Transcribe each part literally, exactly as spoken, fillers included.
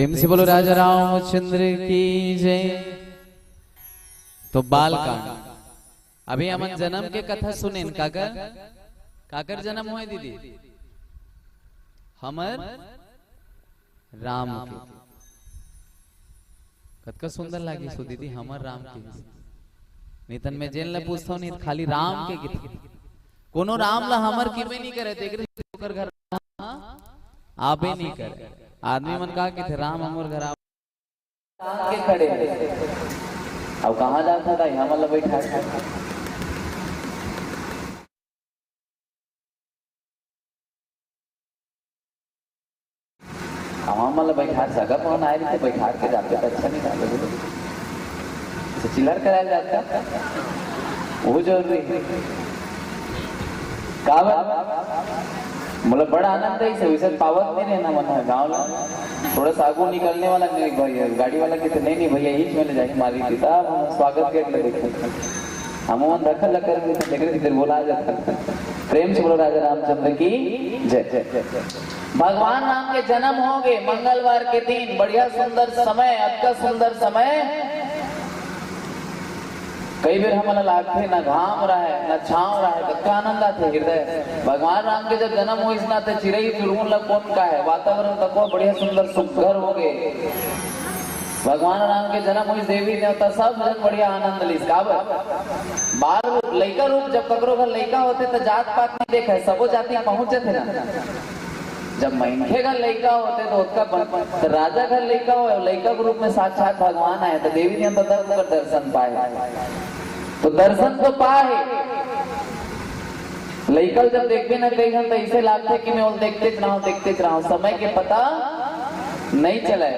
प्रेम से बोलो राजा रामचंद्र की जय। तो बालकांड, अभी हमन जन्म के कथा सुनेन। काकर, काकर जन्म होय दीदी? हमर राम के। कतका सुंदर लागिस हो दीदी, हमर राम के। नहीं तन मैं जेन ला पूछता हूँ, नहीं खाली राम के किथे। कोनो राम ला हमर किबे नहीं करे, तेकरे ओकर घर आबे नहीं करे। आदमी मन का किथे, राम हमर घर आबे। के खड़े हे। अब कहाँ जाता था, यहाँ मतलब बैठा। अब हम मतलब बैठा सगा पहुन आए रहिथे, बैठा के जाते तो अच्छा नहीं लगे। तो चिल्लर कराया जाता, वो जरूरी है। का बात? मतलब बड़ा आनंद है इसे, वैसे पावत नहीं रहना मन है गाँव ला। थोड़ा सा आगू निकलने वाला नहीं भैया, गाड़ी वाला किथे, नहीं, नहीं भैया, यही में ले जाके मारी थी, तब हम स्वागत गेट लगे थे। हम मन धक्का लग कर भी देख रहे थे, बोला जाता। प्रेम से बोलो राजा रामचंद्र की जय। भगवान राम के जन्म हो गए मंगलवार के दिन, बढ़िया सुंदर समय, अतका सुंदर समय। कई बेर हमन ला लागथे, ना घाम रहय, ना छांव रहय, कतका आनंद आथे हृदय। भगवान राम के जब जन्म होइस ना, त चिरई चुरमुन ला कोन काहे, वातावरण तको बढ़िया सुंदर सुघर हो गए। भगवान राम के जन्म होइस, देवी देवता सब जन बढ़िया आनंद लिस। काबर? बाल रूप, लइका रूप, जब ककरो घर लइका होथे, त जात पात नहीं देखय, सबो जाति पहुंच जथे ना। जब मनखे घर लइका होथे तो ओतका बन, तो राजा घर लइका हो, लइका के रूप में साक्षात भगवान आए, तो देवी देवता तब ओकर दर्शन पाए। तो दर्शन तो पाए, लइका जब देखबे ना कई घंटा, ऐसे लागथे कि मैं ओला देखते च रहूं, देखते च रहूं, समय के पता नहीं चले।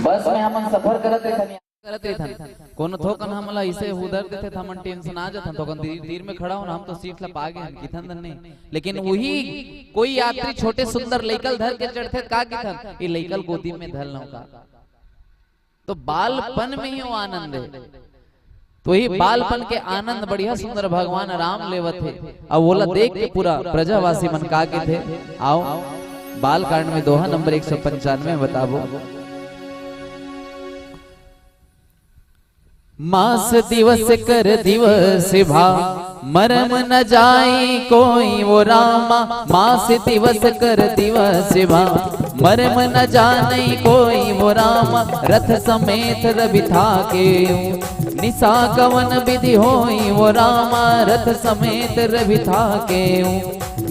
बस में हमन सफर करत रहिथन। करत रहिथन। कोनो थोकन हमला इसे उधर देथे त हमन टेंशन आ जथन, थोकन तीर, तीर में खड़ा होन, हम तो सीट ला पा गे हन, किथन धन नहीं। लेकिन वही कोई यात्री छोटे सुंदर लइकल धर के चढ़थे, का किथन, "ये लइकल गोदी में धर लूं का?" तो बालपन में ही वो आनंद है। तो ये बालपन के आनंद बढ़िया सुंदर भगवान राम लेवत हे। अब ओला देख के पूरा प्रजावासी मन का किथे, आओ बालकांड में दोहा नंबर एक सौ पंचानवे बताबो। मास दिवस कर दिवस भा, मरम न जाई कोई वो रामा। मास दिवस कर दिवस भा, मरम न जाने कोई वो रामा। रथ समेत रवि थाके, निसा कवन विधि होई वो रामा। रथ समेत रवि थाके,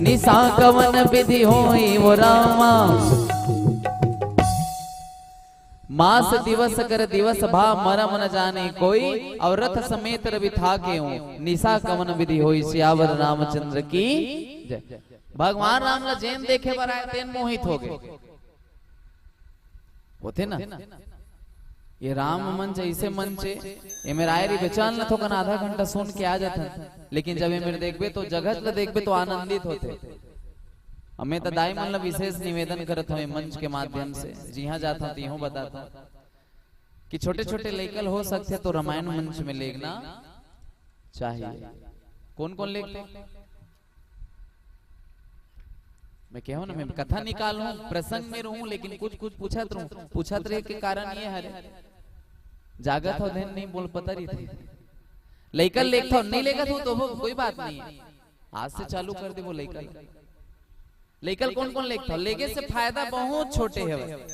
निसा कवन विधि होई वो रामा। मास दिवस कर दिवस भा, मरम न जाने कोई, और रथ समेत रवि थाके हूँ, निसा कवन विधि होई। सियावर रामचंद्र की जय। भगवान राम ला जेन देखे बर आए, तेन मोहित हो गए। होथे ना, ये राम मंच ऐसे मंच हे, ये मेरा आए रिबेचान ला थोकन आधा घंटा सुन के आ जाथन, लेकिन जब ये मेरे देखबे तो जगत ला देखबे तो आनंदित होथे। अब मैं त दाई मन ला विशेष निवेदन करत हूँ मंच के माध्यम से, जिहाँ जात हूँ तिहों बताता हूँ कि छोटे-छोटे लइकल हो सकथे तो रामायण मंच में लेगना चाहिए। कौन-कौन लेगथे? मैं कहूँ ना, मैं कथा निकालूँ, प्रसंग में रहूँ, लेकिन कुछ-कुछ पूछत रहूँ। पूछत रहे के कारण ये हरे, जागत हो दिन नहीं बोल पता रही थी। लइकल लेगथो, नहीं लेगत हो तो हो, कोई बात नहीं है। आज से चालू कर दे वो लइकल। लइकल कौन-कौन लेगथो? लेगे से फायदा बहुत छोटे हवय।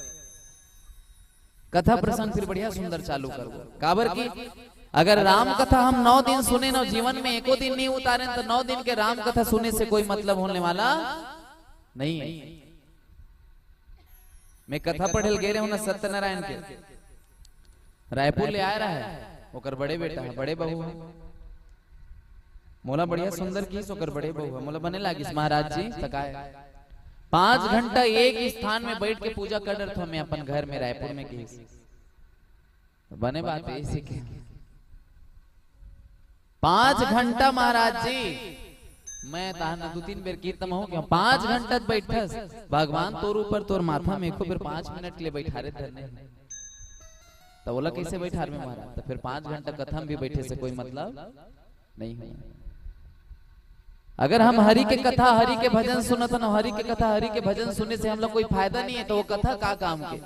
कथा प्रसंग फिर बढ़िया सुंदर चालू करबो। काबर कि अगर राम कथा हम नौ दिन सुने न, जीवन में एको दिन नहीं उतारे, तो नौ दिन के राम कथा सुने से कोई मतलब होने वाला नहीं है। मैं कथा पढ़े ल गे रहूं ना सत्यनारायण के, रायपुर ले आए रहा है, ओकर बड़े बेटा है, बड़े बहू है। मोला बढ़िया सुंदर किस ओकर बड़े बहू है, मोला बने लागिस महाराज जी, त काय? पांच घंटा एक स्थान में बैठ के पूजा कर रहा था मैं अपन घर में रायपुर में किस। बने बात है, इसी के पांच घंटा महाराज जी, मैं तहन दू तीन बेर कीर्तन हो गया, पांच घंटा बैठस, भगवान तोर ऊपर तोर माथा में एको बेर पांच मिनट के लिए बैठारे धरने। तो बोला, "कैसे बैठार में महाराज?" तो फिर पांच घंटा कथा में भी बैठे से कोई मतलब नहीं हुआ। अगर हम हरि के कथा, हरि के भजन सुनत हन, हरि के कथा, हरि के भजन सुने से हम लोग कोई फायदा नहीं है, तो वो कथा का काम के?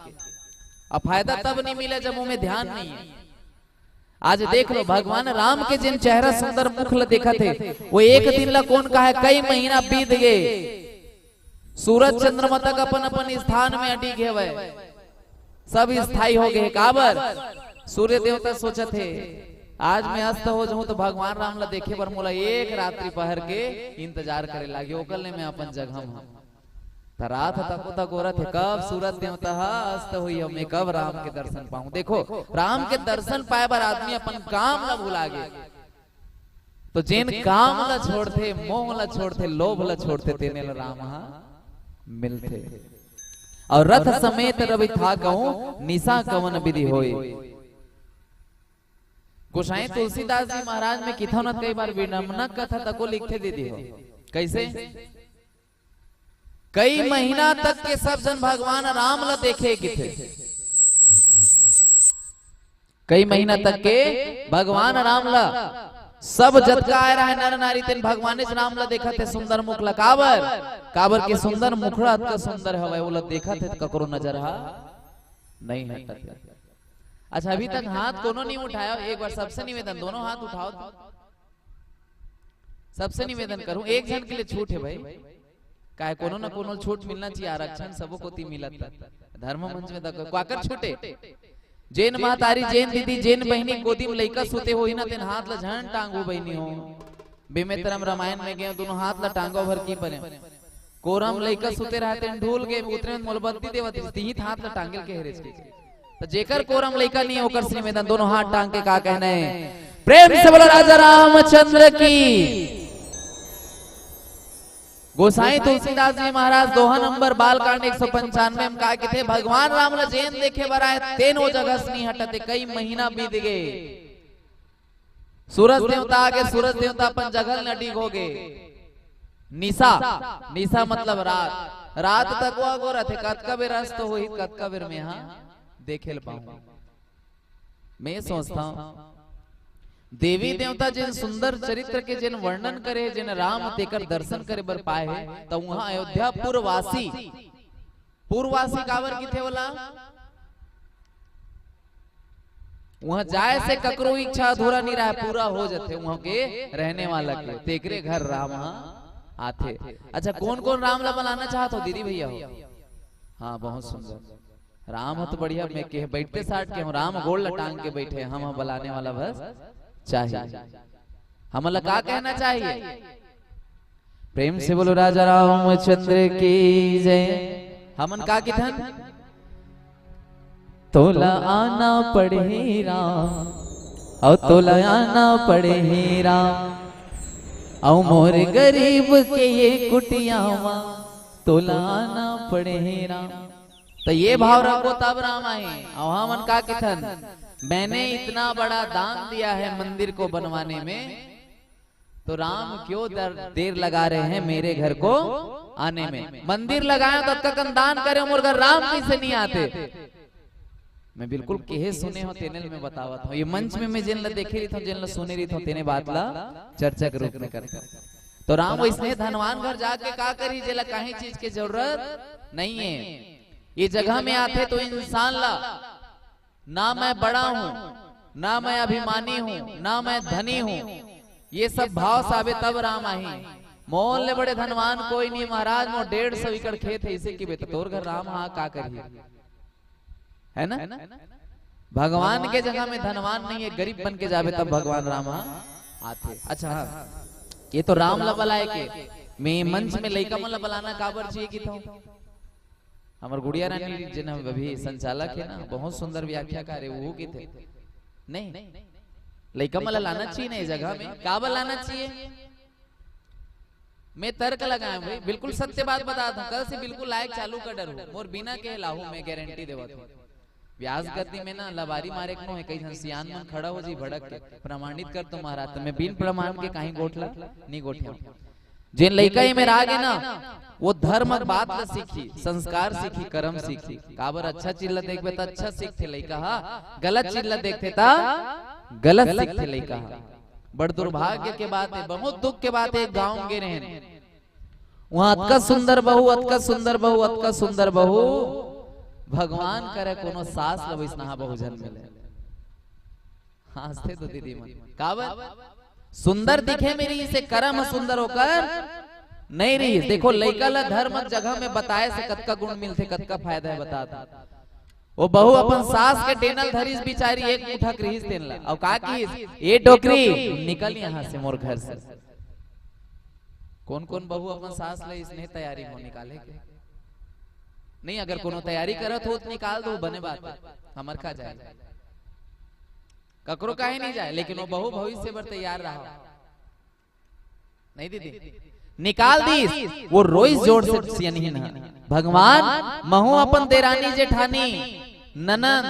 अब फायदा तब नहीं मिले जब ओमे ध्यान नहीं है। आज देख लो, भगवान राम के जिन चेहरा सुंदर मुख ल देखत हे, वो एक दिन ला कोन कहे, कई महीना बीत गए, सूरज चंद्रमा तक अपन अपन स्थान में अडिग हवय, सब स्थायी हो गए। काबर? सूर्य देवता सोचत हे, आज मैं अस्त हो जाऊं तो भगवान राम ला देखे बर मोला एक रात्रि पहर के इंतजार करे लागे, ओकर ले मैं अपन जगह में हूं। त रात ह तको तको रथे, कब सूरज देवता ह अस्त होई, अउ मैं कब राम के दर्शन पाऊं। देखो, राम के दर्शन पाए बर आदमी अपन काम ला भुला गे। तो जेन काम ला छोड़थे, मोह ला छोड़थे, लोभ ला छोड़थे, तेने ला राम ह मिलथे। अउ रथ समेत रवि थाकहु, निसा कवन विधि होय। गोसाई तुलसीदास जी महाराज, मैं किथों न कई बार विडंबना कथा तको लिखथे दीदी हो। कैसे? कई महीना तक के सब झन भगवान राम ला देखे किथे। कई महीना तक के भगवान राम ला सब जतका आए रहे नर नारी, तेन भगवानेच राम ला देखत हे सुंदर मुख ला। काबर? काबर के सुंदर मुखड़ा अतका सुंदर हवय, ओला देखत हे त ककरो नजर हा नहीं हटत हे। अच्छा, अभी तक हाथ कोनो नहीं उठाया, एक बार सबसे निवेदन, दोनों हाथ उठाओ। सबसे निवेदन करूं, एक झन के लिए छूट है भाई, काहे कोनो न कोनो छूट मिलना चाहिए, आरक्षण सबो कोती मिलत हे। धर्म मंच में तक काकर छूटे? जेन महतारी, जेन दीदी, जेन बहिनी गोदी में लइका सुते होही ना, तेन हाथ ला झन टांगू बहिनी हो। बेमेतरम रामायण में गए, दोनों हाथ ला टांगो भर की परे। कोरम लइका सुते रहे, तेन ढूल के उतरे में मोलबत्ती देवत रहिस, तिही हाथ ला टांगेल के हरेच के। तो जेकर कोरम लइका नहीं, ओकर से निवेदन, दोनों हाथ टांग के का कहना है? प्रेम से बोलो राजा रामचंद्र की। गोसाई तुलसीदास जी महाराज दोहा नंबर बालकांड एक सौ पंचानवे में का किथे, भगवान राम ला जेन देखे बर आए, तेन वो जगह से नहीं हटते। कई महीना बीत गए, सूरज देवता आगे, सूरज देवता अपन जगह ले अडिग हो गए। निसा, निसा मतलब रात, रात तक वो अगोरत हे, कतका बेर अस्त होही, कतका बेर में हा देखे ल पाऊं। मैं सोचता हूं, देवी देवता जिन सुंदर चरित्र के जिन वर्णन करे, जिन राम तेकर दर्शन करे बर पाए हे, त उहां अयोध्यापुरवासी, पुरवासी काबर किथे ओला? उहां जाए से ककरो इच्छा अधूरा नहीं रहे, पूरा हो जाथे उहां के रहने वाला के। तेकरे घर राम हा आथे। अच्छा, कौन कौन राम ला बलाना चाहत हो दीदी भैया हो? हाँ, बहुत सुंदर। राम ह तो बढ़िया, मैं के बैठते साठ के हूँ, राम गोड़ ल टांग के बैठे, हम ह बलाने वाला बस चाहिए। हमन ला का कहना चाहिए? प्रेम से बोलो राजा रामचंद्र की जय। हमन का किथन? तोला आना पड़ही राम, अउ तोला आना पड़ही राम, अउ मोर गरीब के ये कुटिया मा तोला आना पड़ही राम। त ये भाव रखो तब राम आही। अउ हमन का किथन, मैंने इतना बड़ा दान दिया है मंदिर को बनवाने में, तो राम क्यों दर, देर लगा रहे हैं मेरे घर को आने में। मंदिर लगाए त अतका कन दान करे, मोर घर राम कैसे नहीं आते? मैं बिल्कुल केहे सुने हो तेने ल मैं बतावत हूँ। ये मंच में मैं जेन ला देखे रहिथों, जेन ला सुने रहिथों, तेने बात ला चर्चा के रूप में करता हूँ। तो राम वैसने धनवान घर जाके का करी, जेला काहीं चीज के जरूरत नहीं है। ये जगह में आथे तो इंसान ला, ना मैं बड़ा हूँ, ना मैं अभिमानी हूँ, ना मैं धनी हूँ, ये सब भाव साबे तब राम आही। मोर ले बड़े धनवान कोई नहीं महाराज, मोर डेढ़ सौ एकड़ खेत है, इसे की बेटा तोर घर राम हा का करही, है ना? भगवान के जगह में धनवान नहीं है, गरीब बन के जाबे तब भगवान राम हा आथे। अच्छा हाँ, ये तो राम ला बलाए के, मैं मंच में लइका मन ला बलाना काबर चाहिए किथों? हमर गुड़िया रानी जिन अभी संचालक है ना, बहुत सुंदर व्याख्याकार है, वो किथे नहीं, लइका मन ला लाना चाहिए ना ये जगह में, काबर लाना चाहिए? मैं तर्क लगाए भाई, बिल्कुल सत्य बात बतात हूँ, कल से बिल्कुल लाइव चालू कर डरूं, मोर बिना के लाहू मैं गारंटी देवत हूँ। ब्याज गद्दी में ना लबारी मारे के नो है, कई झन सियान मन खड़ा हो जी भड़क के, प्रमाणित कर तो महाराज, त मैं बिन प्रमाण के काहीं गोठला नहीं गोठिया। जेन लइका ये मेर आगे ना, वो धर्म के बात ला सीखी, संस्कार सीखी, कर्म सीखी। काबर अच्छा चीज ला देखबे त अच्छा सीखथे लइका हा, गलत चीज ला देखथे त गलत सीखथे लइका हा। बड़ दुर्भाग्य के बात है, बहुत दुख के बात है। एक गांव गे रहेन, वहां अतका सुंदर बहू, अतका सुंदर बहू, अतका सुंदर बहू, भगवान करे कोनो सास ल वइसनहा बहू झन मिले। हाँसथे तो दीदी मन। काबर? सुंदर दिखे में रिहिसे करम ह सुंदर ओकर नइ रिहिस। देखो, लइका ल धर्म जगह में बताए से कतका गुण मिलथे, कतका फायदा हे, बता दो। वो बहू अपन सास के डेनल धरिस बिचारी, एक मुठक रिहिस तेन ल। अउ का किहिस? "ए डोकरी, निकल यहाँ से, मोर घर से।" कोन-कोन बहू अपन सास ल इसने तैयारी हो निकाले के? नहीं, अगर कोनो तैयारी करत हो त निकाल दो, बने बात हे, हमर का जाए, ककरो काहे नहीं जाए, लेकिन वो बहू भविष्य बर तैयार रहा। नहीं दीदी, निकाल दीस, वो रोइस जोर से सियनहिन ह, "भगवान, महू अपन देरानी जेठानी, ननंद,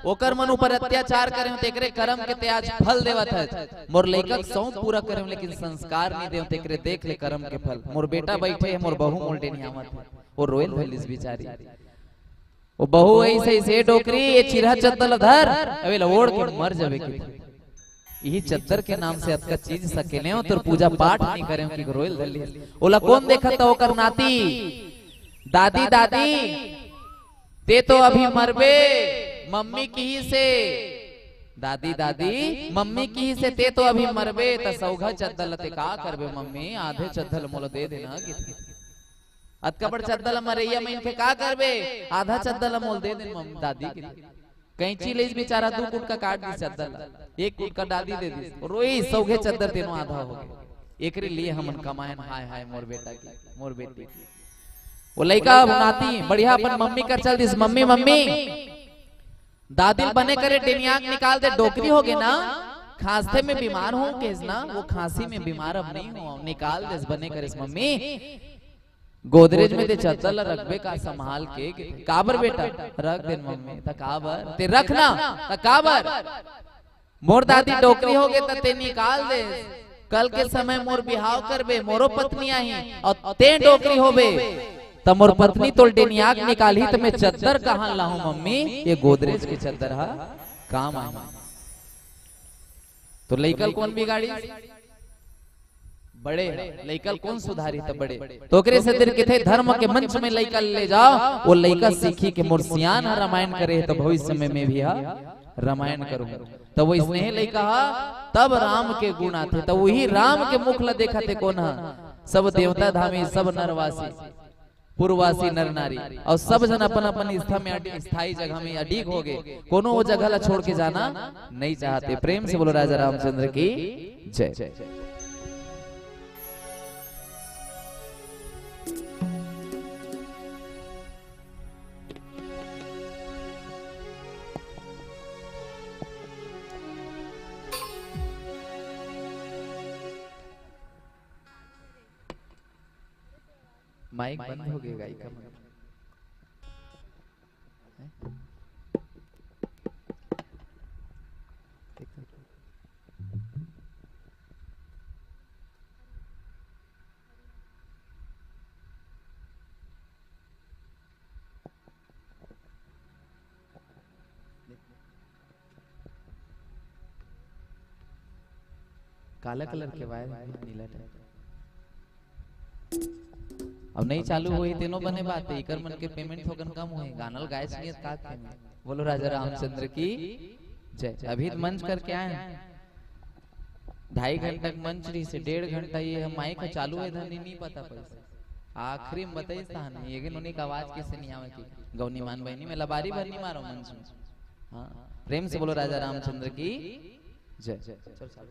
ओकर मन ऊपर अत्याचार करे हूं, तेकरे करम के ते आज फल देवत हस। मोर लइका के सौंप पूरा करे हूं, लेकिन संस्कार नहीं देव, तेकरे देख ले करम के फल। मोर बेटा बैठे हे, मोर बहू मोल डेनियावत हे।" वो रोयल भलिस बिचारी। वो बहू ऐसे, "ऐसे डोकरी, ये चिरहा चद्दर ल धर, अबे ल ओढ़ के मर जाबे के।" इही चद्दर के नाम से अतका चीज सकेले हो, तोर पूजा पाठ नहीं करे हो कि रोयल धलिस। ओला कोन देखत त ओकर नाती, "दादी, दादी, ते तो अभी मरबे, मम्मी किहिसे।" "दादी, दादी, मम्मी किहिसे ते तो अभी मरबे, त सौघा चद्दर ल ते का करबे मम्मी, आधे चद्दर ल मोला दे देना।" अतका बड़ चद्दर ल मरइया मइनखे का करबे, आधा चद्दर ल मोल दे देन मम्मी, दादी के। कैंची लेइस बिचारा, दू कुटका काट दिस चद्दर ल, एक कुटका दादी दे दिस। रोइस, सौघे चद्दर तेनो आधा हो गे। एकरे लिए हमन कमायन, हाय हाय मोर बेटा की, मोर बेटी की। वो लइका अब नाती बढ़िया अपन मम्मी कर चल दिस, "मम्मी, मम्मी, दादी ल बने करे डेनियाक निकाल दे, डोकरी हो गे ना, खांसथे में बीमार हो गेस ना, वो खांसी में बीमार अब नहीं हो, निकाल देस, बने करेस मम्मी।" गोदरेज में ते चद्दर ल रखबे का संभाल के? "काबर बेटा?" "रख देन मम्मी।" "त काबर?" "ते रख ना।" "त काबर?" "मोर दादी डोकरी हो गे त ते निकाल दे। कल के समय मोर बिहाव करबे, मोरो पत्नी आही, अउ ते डोकरी होबे, त मोर पत्नी तोल डेनियाक निकालही, त मैं चद्दर कहां लाहूं मम्मी? ये गोदरेज के चद्दर ह काम आही।" तो लइका ल कोन बिगाड़ी? बड़े ह। लइका ल कोन सुधारी? त बड़े। तो ओकरे सेती कथे, धर्म के मंच में लइका ल ले जाओ, वो लइका सीखी के मोर सियान ह रामायण करे हे, त भविष्य में मैं भी ह रामायण करूं। त वो स्नेह लइका ह, तब राम के गुण आथे। त वही राम के मुख ल देखत हे कोन ह? सब देवता धामी, सब नरवासी। पुरवासी नर नारी अउ सब झन अपन अपन स्था में अड-, स्थायी जगह में अडिग हो गे, कोनो वो जगह ला छोड़ के जाना नहीं चाहते। प्रेम से बोलो राजा रामचंद्र की जय। माइक बंद हो गया गायिका मन। हैं? देखो। काला कलर के वायर हे, नीला टाइप। अब नहीं चालू होही, तेनो बने बात हे, इकर मन के पेमेंट थोकन कम होही, गाना ल गाए सुनियत का पेमेंट। बोलो राजा रामचंद्र की जय। अभी तो मंच करके आए हैं, ढाई घंटा के मंच रहिसे, डेढ़ घंटा ये हम माइक ह चालू हे धनी, नहीं पता पैसा। आखिरी में बताइस तहां, ये नोनी का आवाज कैसे नहीं आवे की। गौनी मान बहनी में लबारी भर नहीं मारो मंच में। हाँ, प्रेम से बोलो राजा रामचंद्र की जय। चल, चालू।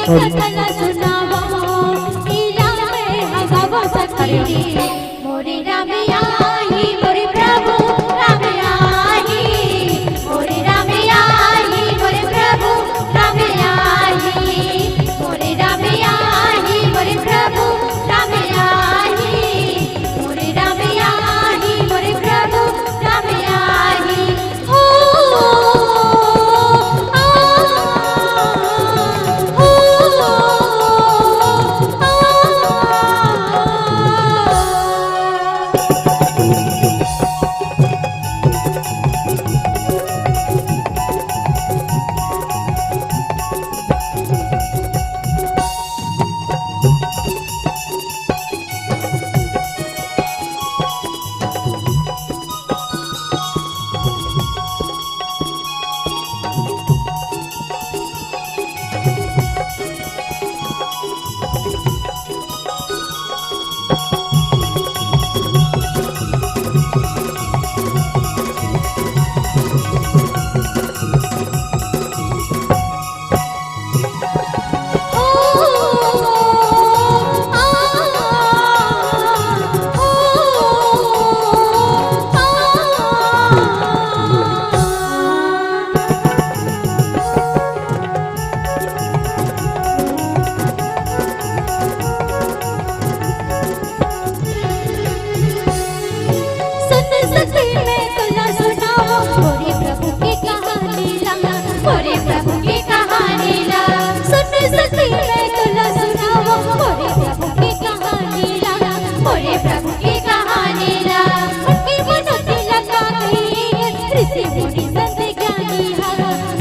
कथा ला सुनावो, लीला में हगावो सखी। मोरे राम आही, मोरे प्रभु राम आही। मोरे राम आही, मोरे प्रभु राम आही। मोरे राम आही, मोरे प्रभु राम आही। मोरे राम आही, मोरे प्रभु राम आही। सुन सखी मैं तोला सुनावो, मोरे प्रभु की कहानी ला, मोरे प्रभु की कहानी ला। सुन सखी मैं तोला सुनावो, मोरे प्रभु की कहानी ला, मोरे प्रभु की कहानी ला। उनकी मनोती लगा गई ऋषि मुनि संत ज्ञानी हा,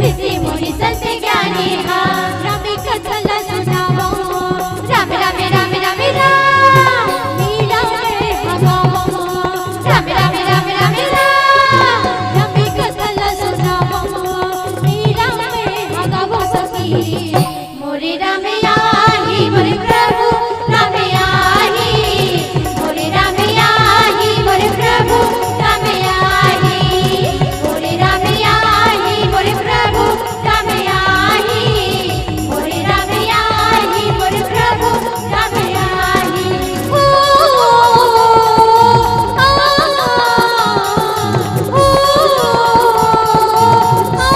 ऋषि मुनि संत ज्ञानी हा। राम कथा ला सुनावो, राम राम राम राम राम। लीला में हगावो, राम राम राम राम राम। राम कथा ला सुनावो, लीला में हगावो सखी। मोरे राम आही, मोरे प्रभु राम आही। मोरे राम आही, मोरे प्रभु राम आही। मोरे राम आही, मोरे प्रभु राम आही। मोरे राम आही, मोरे प्रभु राम आही। ओ, आ, आ, ओ, आ।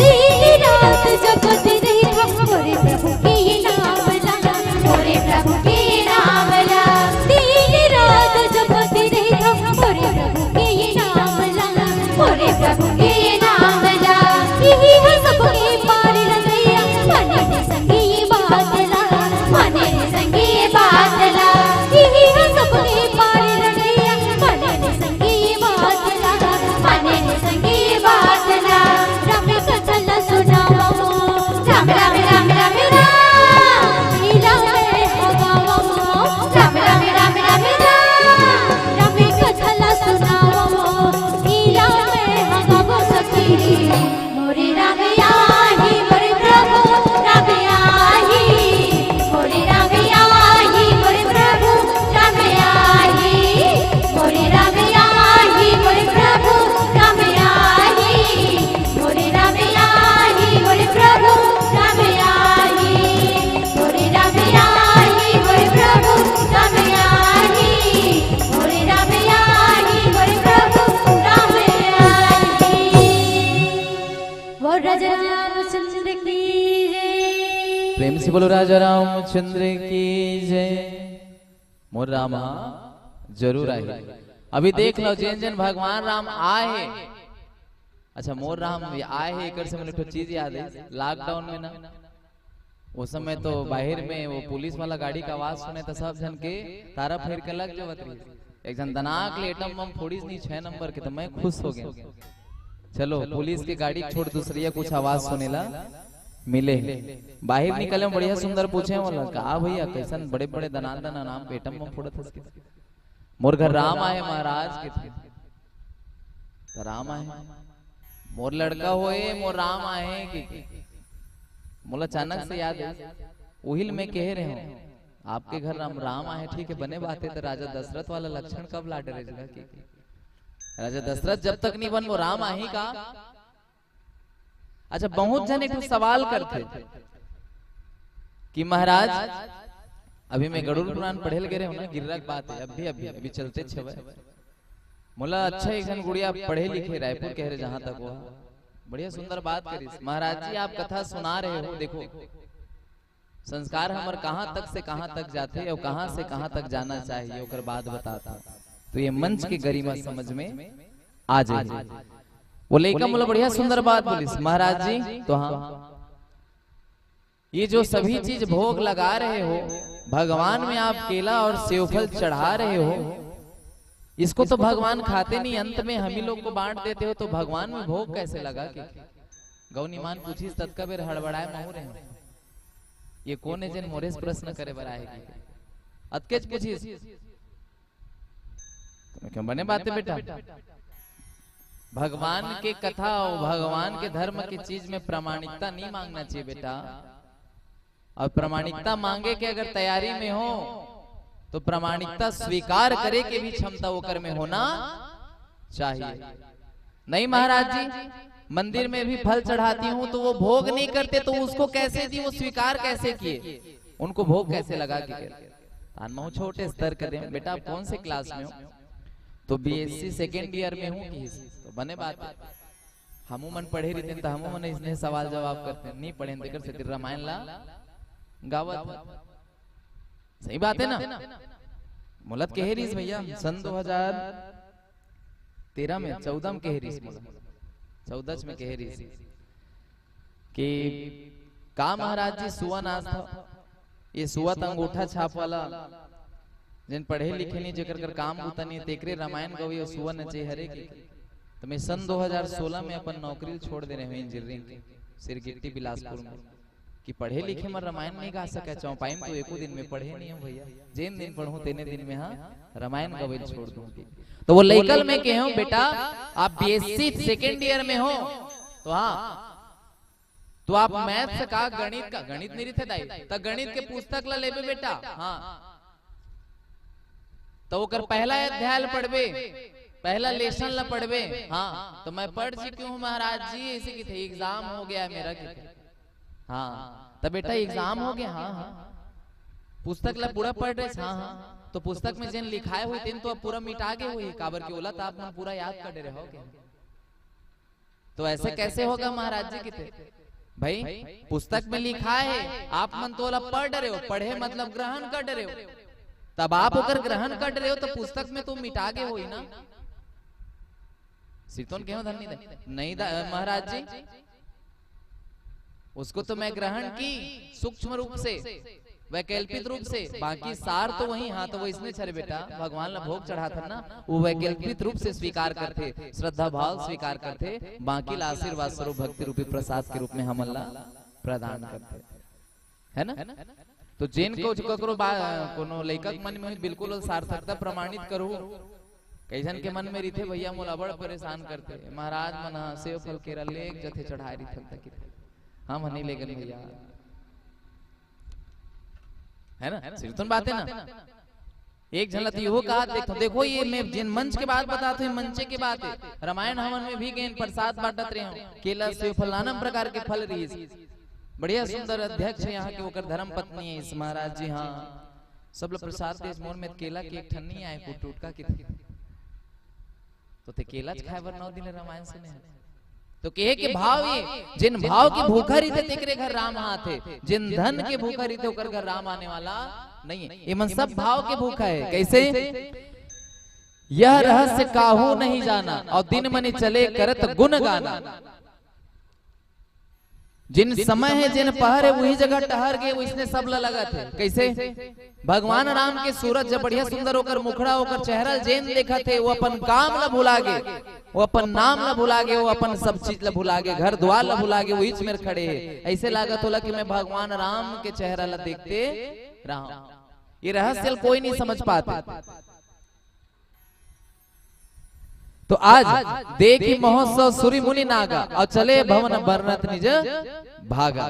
दिन रात जपत रहिथव मोरे प्रभु के नाम ला, मोरे प्रभु के नाम ला। दिन रात जपत रहिथव मोरे प्रभु के नाम ला, मोरे प्रभु के नाम ला। इही ह सबके पार लगइया, माने रे संगी ये बात ला, माने रे संगी ये बात ला। इही ह सबके पार लगइया, माने रे संगी ये बात ला, माने रे संगी ये बात ला। राम कथा ला सुनावो, राम राम राम राम राम। लीला में हगावो, राम राम राम राम राम। राम कथा ला सुनावो, लीला में हगावो सखी। मोरे राम आही, मोरे प्रभु राम आही। मोरे राम आही, मोरे प्रभु राम आही। मोरे राम आही, मोरे प्रभु राम आही। मोरे राम आही, मोरे प्रभु राम आही। मोरे राम आही, मोरे प्रभु राम आही। मोरे राम आही, मोरे प्रभु राम आही। बोल राजा राम रामचंद्र की जय। प्रेम से बोलो राजा रामचंद्र की जय। मोर राम हा जरूर आही। अभी देख लो, जेन जेन भगवान राम आए हे। अच्छा, मोर राम ये आए हे, एकर से मोला एक ठो चीज याद है। लॉकडाउन में ना, वो समय तो बाहर में वो पुलिस वाला गाड़ी का आवाज सुने तो सब झन के तारा फेर के लग जावत रही। एक झन दनाक ले एटम बम फोड़िस नहीं, छह नंबर के, तो मैं खुश हो गया। चलो, पुलिस के गाड़ी छोड़, दूसरिया कुछ आवाज सुने ला मिले। बाहर निकले में बढ़िया सुंदर पूछे वाला, "का भैया, कैसन बड़े बड़े दनान दनान नाम एटम बम फोड़त हस के?" "मोर घर राम आए महाराज," के थे। "त राम आए, मोर लड़का होए, मोर राम आए," के, के। मोला अचानक से याद है, उहिल मैं कहे रहे हूँ, "आपके घर राम, राम आए, ठीक है, बने बात है, तो राजा दशरथ वाला लक्षण कब ला डरे जगह की?" राजा दशरथ जब तक नहीं बन, वो राम आही का? अच्छा, बहुत झन एक ठो सवाल करथे कि महाराज, अभी मैं गरुड़ पुराण पढ़े ल गे रहे हूँ ना, गिर्रा के बात है, अभी, अभी, अभी चलते छवे। मोला अच्छा एक झन गुड़िया पढ़े लिखे, रायपुर कहे रहे, जहां तक वो बढ़िया सुंदर बात करिस। "महाराज जी, आप कथा सुना रहे हो, देखो, संस्कार हमर कहाँ तक से कहाँ तक जाथे और कहाँ से कहाँ तक जाना चाहिए, ओकर बाद बताता, तो ये मंच के गरिमा समझ में आ जाए।" वो लइका मोला बढ़िया सुंदर बात बोलिस, "महाराज जी, तो हाँ, ये जो सभी चीज भोग लगा रहे हो, भगवान में आप केला और सेवफल चढ़ा रहे हो, इसको तो भगवान खाते नहीं, अंत में हम ही लोग को बांट देते हो, तो भगवान में भोग कैसे लगा?" के गौनी मान पूछिस, ततका बेर हड़बड़ाए महू रहे हूँ, "ये कोन है जेन मोरेस प्रश्न करे बर आहे?" के अतकेच पूछिस। तो मैं कहूँ, "बने बात है बेटा, भगवान के कथा और भगवान के धर्म के चीज में प्रामाणिकता नहीं मांगना चाहिए बेटा। और प्रामाणिकता मांगे के अगर तैयारी में हो, तो प्रामाणिकता स्वीकार करे के भी क्षमता ओकर में होना चाहिए।" "नहीं महाराज जी, मंदिर में भी फल चढ़ाती हूँ, तो वो भोग नहीं करते, तो उसको कैसे दी, वो स्वीकार कैसे किए, उनको भोग कैसे लगा के करते?" तान महू छोटे स्तर के दे, "बेटा, आप कौन से क्लास में हो?" "तो बीएससी सेकेंड ईयर में हूँ।" किहिस, तो बने बात है, हमू मन पढ़े रहितेन त हमू मन इसने सवाल जवाब करते, नहीं पढ़े तेकर सेती रामायण ला गावत। सही बात है ना? मोला त कहे रहिस भैया, सन दो हज़ार तेरह में, चौदह में कहे रहिस मोला, चौदह में कहे रहिस कि "का महाराज जी, सुआ नाचत हव, ये सुआ त अंगूठा छाप वाला, जेन पढ़े लिखे नहीं, जेकर कर काम बुता नहीं, तेकरे रामायण गवई अउ सुआ नचे हरे?" के। तो मैं सन दो हज़ार सोलह में अपन नौकरी ल छोड़ देने हुए इंजीनियरिंग के, सिरगिट्टी बिलासपुर में, कि पढ़े लिखे मन रामायण नहीं गा सके, चौपाई में तो एको दिन में पढ़े नहीं हूँ भैया, जेन दिन पढ़ूँ तेने दिन में हाँ रामायण गवई ल छोड़ दूँ। तो वो लइका ल मैं कहे हूँ, "बेटा, आप बीएससी सेकेंड ईयर में हो, तो हाँ, तो आप मैथ्स का, गणित का," गणित नहीं रहिथे दाई, "त गणित के पुस्तक ला लेबे बेटा, हाँ, तो ओकर पहला अध्याय ला पढ़बे, पहला लेसन ला पढ़बे।" "हाँ, तो मैं पढ़ चुकी हूँ महाराज जी," ऐसे किथे, "एग्जाम हो गया है मेरा," किथे। "हाँ, त बेटा एग्जाम हो गया?" "हाँ, हाँ।" "पुस्तक ला पूरा पढ़ रहे?" "हाँ, हाँ।" "तो पुस्तक में जेन लिखाए हुई तेन तो अब पूरा मिटा गे हुई, काबर के ओला त आप मन पूरा याद कर रहे हो के?" "तो ऐसे कैसे होगा महाराज जी?" किथे, "भाई, पुस्तक में लिखा है, आप मन तो ओला पढ़ रहे हो, पढ़े मतलब ग्रहण कर रहे हो, तब आप ओकर ग्रहण कर रहे हो, तो पुस्तक में तो मिटा गे होई ना।" सितोन कहे हो धन्नी दे, "नहीं दा-, महाराज जी, उसको तो मैं ग्रहण की सूक्ष्म रूप से, वैकल्पिक रूप से, बाकी सार तो वही।" "हाँ, तो वो इसने छरे बेटा, भगवान ला भोग चढ़ाथन ना, वो वैकल्पिक रूप से स्वीकार करथे, श्रद्धा भाव स्वीकार करथे, बाकी ला आशीर्वाद स्वरूप भक्ति रूपी प्रसाद के रूप में हमन ला प्रदान करथे, है ना?" तो जेन को ककरो बा-, कोनो लइका के मन में बिल्कुल सार्थकता प्रमाणित करू, कई झन के मन में रहिथे, "भैया मोला बड़ परेशान करथे, महाराज मन ह सेव फल केरा लेके जथे चढ़ाए रहिथे त किथे, हम ह नहीं लेगन भैया," है ना? सिरतुन बात है ना? एक झन ला तो इहो कहा, देखो, देखो, ये मैं जिन मंच के बात बतात हूँ, ये मंचे के बात है। रामायण हवन में भी गेन प्रसाद बांटत रहे हूँ, केला सेव फल नाना प्रकार के फल रहिस। बढ़िया सुंदर अध्यक्ष है यहाँ के, ओकर धर्म पत्नी है इस महाराज जी। हाँ, सब लोग प्रसाद के मोर में केला के एक ठन नहीं आए, को टूटका के थे। तो ते केला खाए बर नौ दिन रामायण सुने हन। तो कहे के भाव ये, जिन भाव के भूखा रहिथे, तेकरे घर राम आथे, जिन धन के भूखा रहिथे, ओकर घर राम आने वाला नहीं है। ये मन सब भाव के भूखा है। कैसे? "यह रहस्य काहू नहीं जाना, और दिन मनि चले करत गुण गाना।" जिन समय है, जिन पहर है, वही जगह टहर गे, वइसने सब ला लगत है। कैसे? भगवान राम के सूरत जब बढ़िया सुंदर ओकर मुखड़ा, ओकर चेहरा ल जेन देखत हे, वो अपन काम ला भुला गे, वो अपन नाम ला भुला गे, वो अपन सब चीज ला भुला गे, घर द्वार ला भुला गे, वहीच मेर खड़े हे। ऐसे लागत होला कि मैं भगवान राम के चेहरा ला देखते रहा हूं। ये रहस्य ल कोई नहीं समझ पाते। तो आज देखी महोत्सव सुरी मुनि नागा, और चले भवन बरनत निज भागा।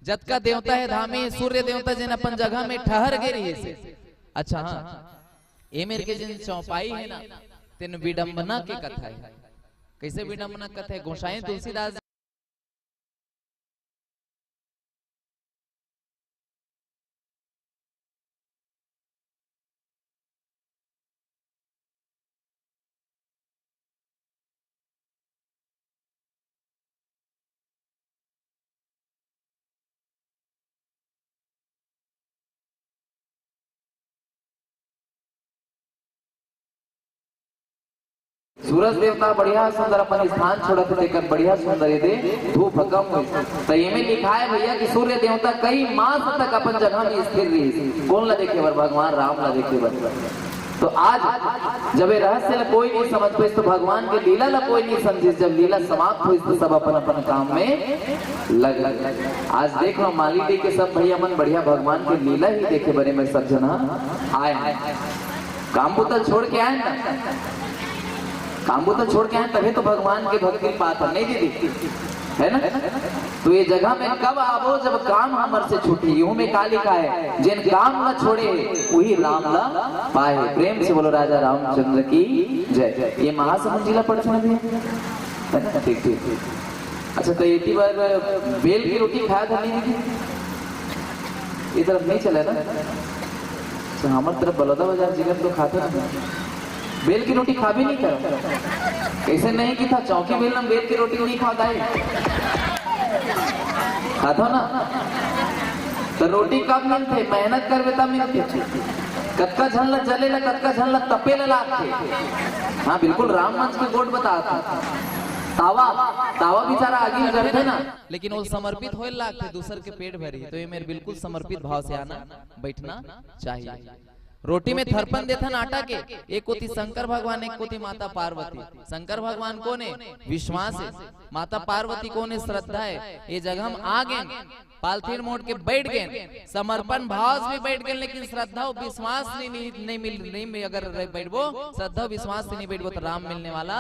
जतका देवता हे धामी, सूर्य देवता जेन अपन जगह में ठहर गे रहिस हे। अच्छा हाँ, ए मेर के जेन चौपाई है ना, तेन विडंबना के कथा है। कैसे विडंबना कथा है? गोसाई तुलसीदास सूरज देवता बढ़िया सुंदर अपन स्थान छोड़त हे, तेकर बढ़िया सुंदर ये दे धूप कम होइस। त एमे लिखाय भैया कि सूर्य देवता कई मास तक अपन जगह में स्थिर रहिस। कोन ला देखे बर? भगवान राम ला देखे बर। तो आज जब ये रहस्य ला कोय नहीं समझ पाइस, तो भगवान के लीला ला कोय नहीं समझिस, जब लीला समाप्त होइस, तो सब अपन अपन काम में लग गए। आज देख लो, माली दी के सब भैया मन बढ़िया भगवान के लीला ही देखे बरे में सब जना आए हैं। काम बुता छोड़ के आए ना, काम बुता छोड़ के आए, तभी तो भगवान के भक्ति पात है, नहीं दीदी? है ना? तो ये जगह में कब आबो, जब काम हमर से छूटी। यूं में का लिखा है, "जिन काम न छोड़े, वही राम ला पाए।" प्रेम से बोलो राजा रामचंद्र की जय। ये महासमुंद जिला पड़थे ना भैया? है ना? ठीक, ठीक, ठीक। अच्छा, तो एती बार बेल की रोटी खाया था नहीं दीदी? ये तरफ नहीं चला ना? अच्छा, हमर तरफ बलौदा बाजार जिला तो खाता था। बेल की रोटी खा भी नहीं था। ऐसे नहीं कि था चौकी बेल ना बेल की रोटी नहीं खाता है। खाता ना? तो रोटी कब मिलथे? मेहनत करबे तब मिलथे। कतका झन ला जले ला, कतका झन ला तपे ला लागथे। हाँ, बिल्कुल राम मंच के गोठ बतात हे। तावा, तावा बेचारा आगी में जलथे ना, लेकिन वो समर्पित होए लागथे, दूसर के पेट भरी। तो ये मेर बिल्कुल समर्पित भाव से आना, बैठना चाहिए। रोटी में थरपन देथन आटा के, एक कोती शंकर भगवान, एक कोती माता पार्वती। शंकर भगवान कोन हे? विश्वास हे। माता पार्वती कोन हे? श्रद्धा हे। ये जगह हम आ गेन, पालथी मोड़ के बैठ गेन, समर्पण भाव से भी बैठ गेन, लेकिन श्रद्धा अउ विश्वास नहीं, नहीं, नहीं मिल, नहीं मिल, अगर रह बैठबो, श्रद्धा विश्वास से नहीं बैठबो, तो राम मिलने वाला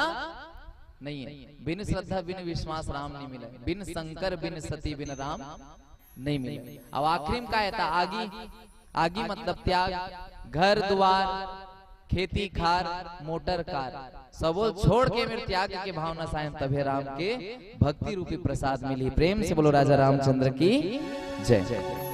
नहीं है। बिन श्रद्धा बिन विश्वास राम नहीं मिले, बिन शंकर बिन सती बिन राम नहीं मिले। अब आखिरी में का हे? त आगी, आगी मतलब त्याग, घर दुआर, खेती खार, मोटर कार, सबो छोड़ के मेर त्याग के भावना सायन, तभे राम के भक्ति रूपी प्रसाद मिली। प्रेम से बोलो राजा रामचंद्र की जय।